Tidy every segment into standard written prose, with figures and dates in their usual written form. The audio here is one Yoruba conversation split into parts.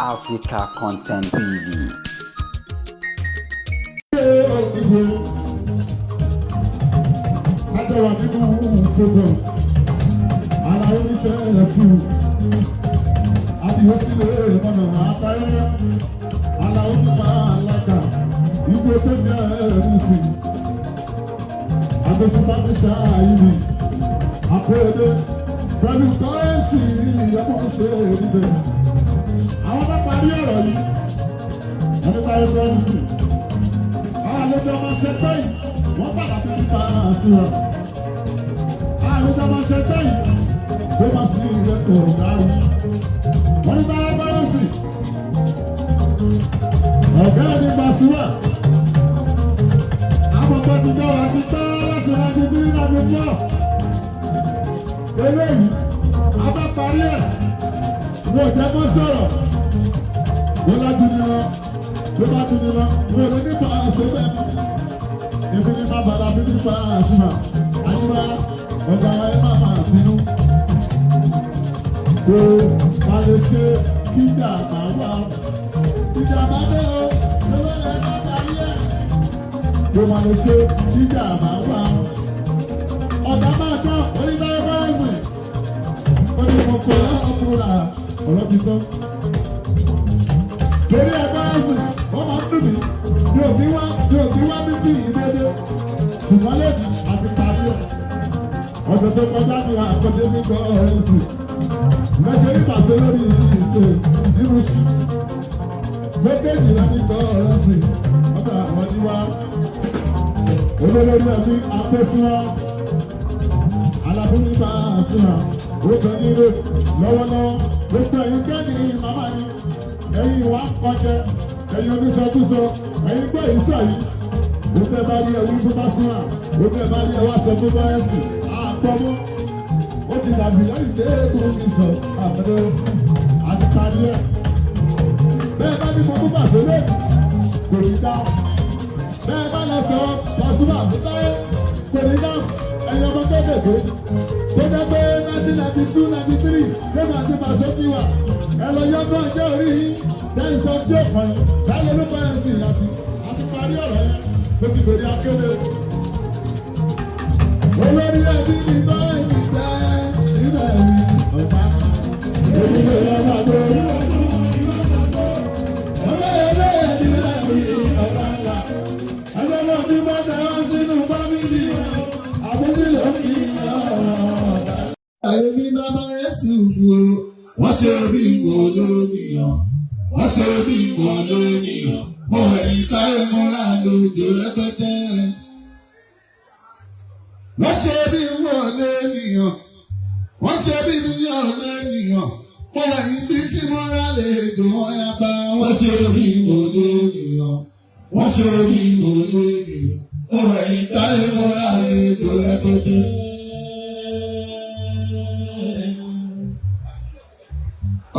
Africa Content TV. Adéwà nínú program, ara oníṣẹ́ ẹ̀sùn, àdìyẹ sílẹ̀ ọ̀nà àtàyẹ, ara onímọ̀ alága, ìgbó tó ní ẹ̀rù sí. Àgbẹ̀sùpá ní ṣáàyè, àpòèdè, pẹ̀lú kọ́rẹ́ǹsì ìyẹ́pọ̀ ṣe níbẹ̀. Àwọn bá parí ọ̀rọ̀ yìí, ẹni táyé kọ́rẹ́ǹsì. Àwọn àlejò ọmọ ṣẹgbẹ́ yìí, wọ́n padà fi nípa àṣírà. Àwọn àlejò ọmọ ṣẹgbẹ́ yìí, ló máa sí ìrẹ́pọ̀ ọ̀gáwí. Wọ́n ní táyé kọ́rẹ́ǹsì. Ọ̀gá ẹni Pasuma. Àwọn ọmọ ti jọ wá ti tọ́ láti láti bí láti fọ́. Eléyìí, a bá parí ẹ̀. Mo jẹ́ kó sọ̀rọ̀. Mo láti ní wọn. Ló bá ti ní wọn. Mo lè nípa àṣẹ bẹ́ẹ̀ mọ́. Èmi ní bàbá la fi nípa àṣùmà. Àyíwá ọ̀gá wa ẹ má máa bínú. Kò má lè ṣe kíjà máa wà. Ìjàmbá dé o, ló lè má parí ẹ̀. Kò má lè ṣe kíjà máa wà. Ọ̀gá máa tán oníbàárà báyìí. Ó ní mo kọ́ ọkùnrin ọ̀rọ̀ ti tán. Torí ẹgbẹ́ ẹ̀sìn, wọ́n máa ń dùn mí. Mi ò ní wá, mi ò ní wá bí sí ìdédé. Ṣùgbọ́n lẹ́nu àti parí ẹ̀. Ọ̀sẹ̀ tó kọjá ni àkọsí mi kọ́ ọ̀rẹ́ sí. Lẹ́sẹ̀ ní pàṣẹ lórí ìṣe nínú sí. Méjèèjì lẹ́ni kọ́ ọ̀rẹ́ sí. Ọ̀tà àwọn ní wá. Olólórí ẹbí apẹ́síwá. Alábúní bá a síra. Ó bẹ nílé lọ́wọ́lọ́wọ́. Gbogbo ẹ̀yin kẹ́ni màmá ni. Ẹ̀yin wà ń kọjẹ. Ẹ̀yin oníṣọ́kúsọ. Ẹ̀yin gbọ́ ìṣọ́ yìí. Ó fẹ́ bá rí ẹwí fún Básímà. Ó fẹ́ bá rí ẹwà sọ fún Báyẹ̀sì. Àtọ́mọ́. Ó ti dàbí lẹ́yìn tí eégún mi sọ. Àbẹ̀rẹ̀ àti parí ẹ̀. Bẹ́ẹ̀ bá ní mo mú bàṣẹ lé. Kò ní dá. Bẹ́ẹ̀ bá lọ sọ Básímà fún Táyé. Kò ní dá. Ẹ̀yin ọmọ kéékèèké. Tó jẹ́ pé 1992, 93 lẹ́nu àti Bàṣẹ ti wà. Ẹ lọ yọ́gbọ́n ọjọ́ orí yìí. Lẹ́yìn sọ tí ó kàn yín. Táyé ló bẹ̀rẹ̀ sí àti àti parí ọ̀rọ̀ yẹn. Ló ti bèrè akéde. Olórí ẹbí ni báyìí jẹ́ nínú ẹ̀rí ọ̀pá. Èmi lè lọ bá tó. Olórí ẹbí ni ẹ̀rí ọ̀pá ńlá. Ẹgbẹ́ náà ti bá tẹ̀wọ́n sínú fámìlì wọn. Àbúrò ló fi ọ̀rọ̀. Èmi bàbá Yẹ́sù fún wọ́n ṣe bí wọn lónìyàn, wọ́n ṣe bí wọn lónìyàn, mo ẹ̀yìn táyé mọ́ra lójó rẹpẹtẹ. Wọ́n ṣe bí wọn lónìyàn, wọ́n ṣe bí wọn lónìyàn, mo ẹ̀yìn bí sí mọ́ra lè dùn wọ́n yá bá. Wọ́n ṣe bí wọn lónìyàn, wọ́n ṣe bí wọn lónìyàn, mo ẹ̀yìn táyé mọ́ra lójó rẹpẹtẹ.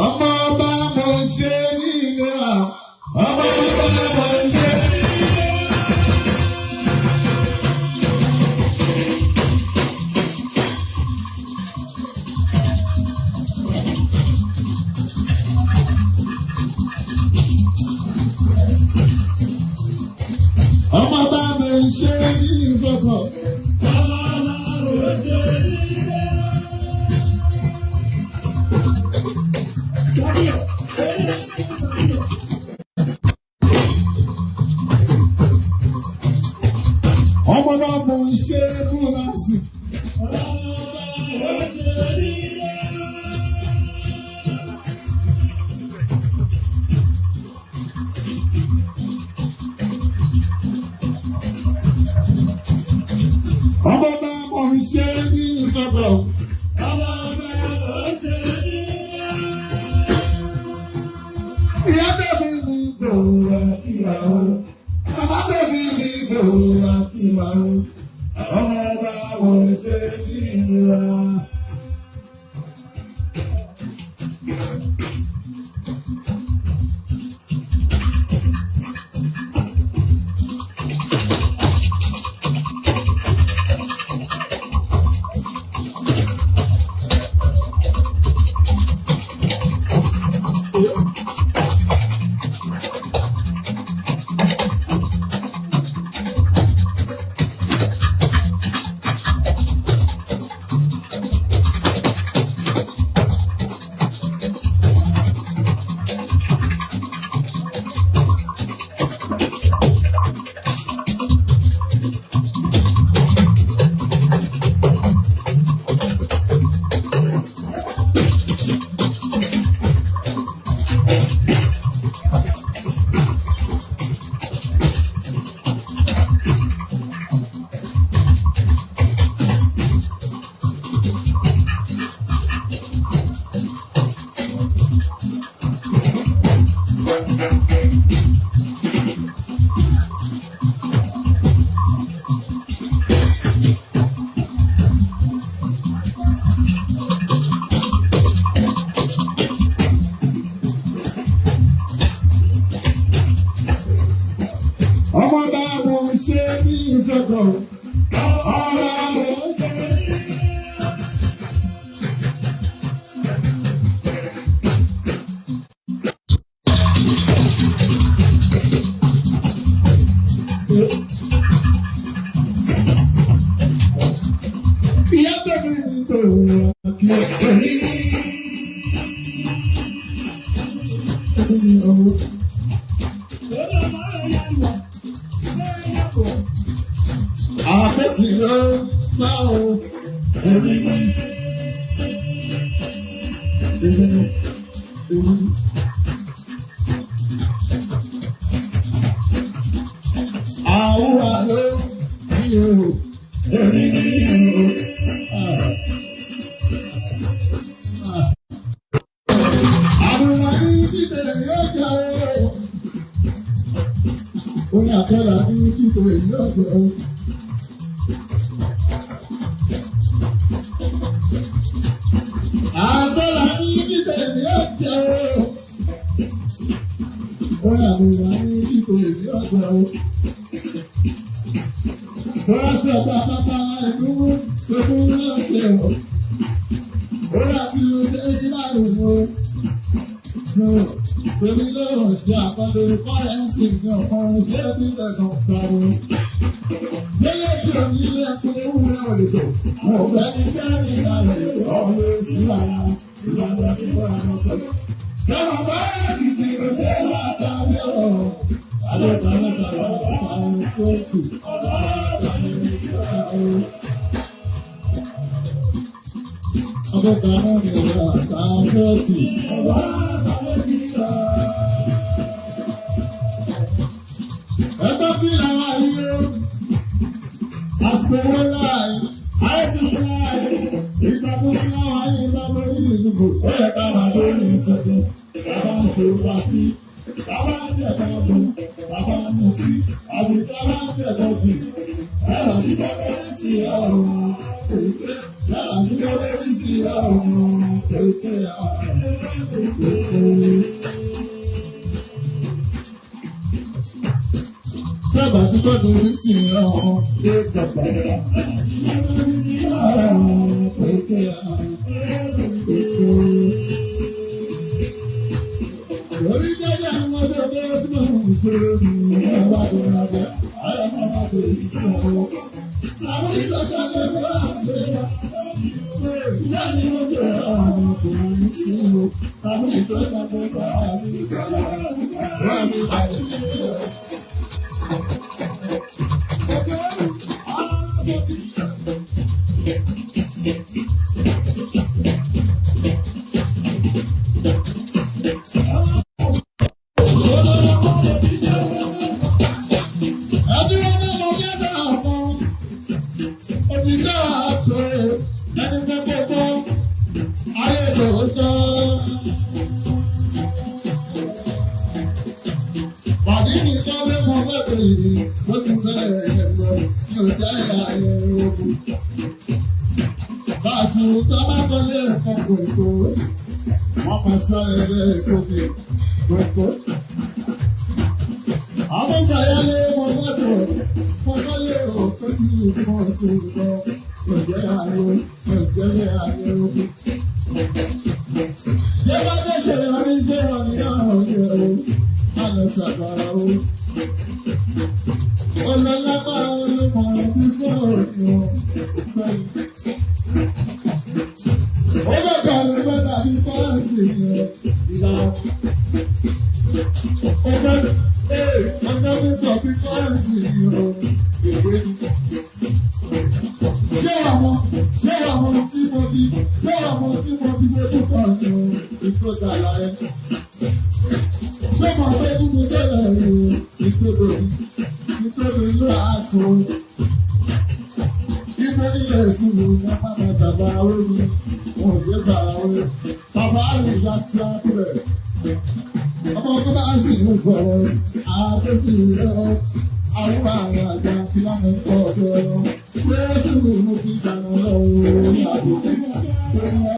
Ọmọ ọba mo ṣe nínú à, ọmọ ọba mo ṣe nínú à. Ọmọ ọba mo ṣe ní ìfọkọ. Ọmọ ọba mo ṣe nínú à. Ọmọ náà mo ń ṣe múra sí. Ọmọ náà mo ń ṣe ní ìfọ̀kọ̀. Ìyá bẹ̀bí mi gbòòrò kíra o. Bàbá bẹ̀bí mi gbòòrò kíra o. Ọmọ ọba mo ń ṣe ní ìlera. Èmi ní. Èmi ní o. Àpèsè ló máa o. Èmi ní. Èmi ní. Èmi ní. Àwọn àlọ́ ní o. Èmi ní o. Àwọn àní títẹ̀ yóò jẹ́ o. Ó ní àkọlà ní títẹ̀ yóò jẹ́ o. Àkọlà ní títẹ̀ yóò jẹ́ o. Ó ní àkọlà ní títẹ̀ yóò jẹ́ o. Rọ́ṣẹ̀ bàbá ìlú gbogbo rọ́ṣẹ̀ o. Ó láti ṣe ìlànà o. Èmi lọ́rọ̀ sí àkọlù kọ́rẹ́ǹsì ní ọ̀kan ṣé bí ẹ̀sán pariwo. Ṣé tí o ní ilé ẹ̀kọ́ ewúrẹ́ ò lè tò? Mo fẹ́ ní kẹ́rin ìlànà ọ̀rọ̀ sí ara ìlànà ìwà àmọ́tọ́. Ṣé bàbá ìdìbò ṣé wà tàbí ọ̀? Àlọ́ta mẹ́ta lọ́wọ́ àwọn fóòtù. Ọgọ́ta mẹ́rin àtàwọn fóòtù. Ẹgbẹ́ bí làwọn ayé o, àsìkò owó láàyè, ayé ti fi láàyè, ìgbà tó fi láwọn ayé bá lórí ìdìbò, ó yẹ ká wà lórí ìfẹ̀dọ̀, bàbá ń ṣe pàtí, bàbá ń tẹ̀lé ọdún, bàbá ń mutí, àbí bàbá ń tẹ̀lé ọdún, ẹ̀rọ sí bẹ́ẹ̀ sí ọ̀run, ẹ̀rọ sí bẹ́ẹ̀ sí ọ̀run, èké ọ̀run, èké. Sábà sí gbọ́dọ̀ orí sí ọ̀hún ló dàgbà. Orí jẹ́jẹ́ àwọn ọmọdé ọdún sí ọ̀hún ìṣòro ní ọba tó ń bọ̀. Ààrẹ náà bá tó yìí fún ọwọ́. Sàwọn ìlọ́jọ́ ọjọ́ àgbẹ̀ Sẹ́ni mo jẹ́ ọ̀hún kò ní sí o. Sàwọn ìlọ́jọ́ ọjọ́ àgbẹ̀.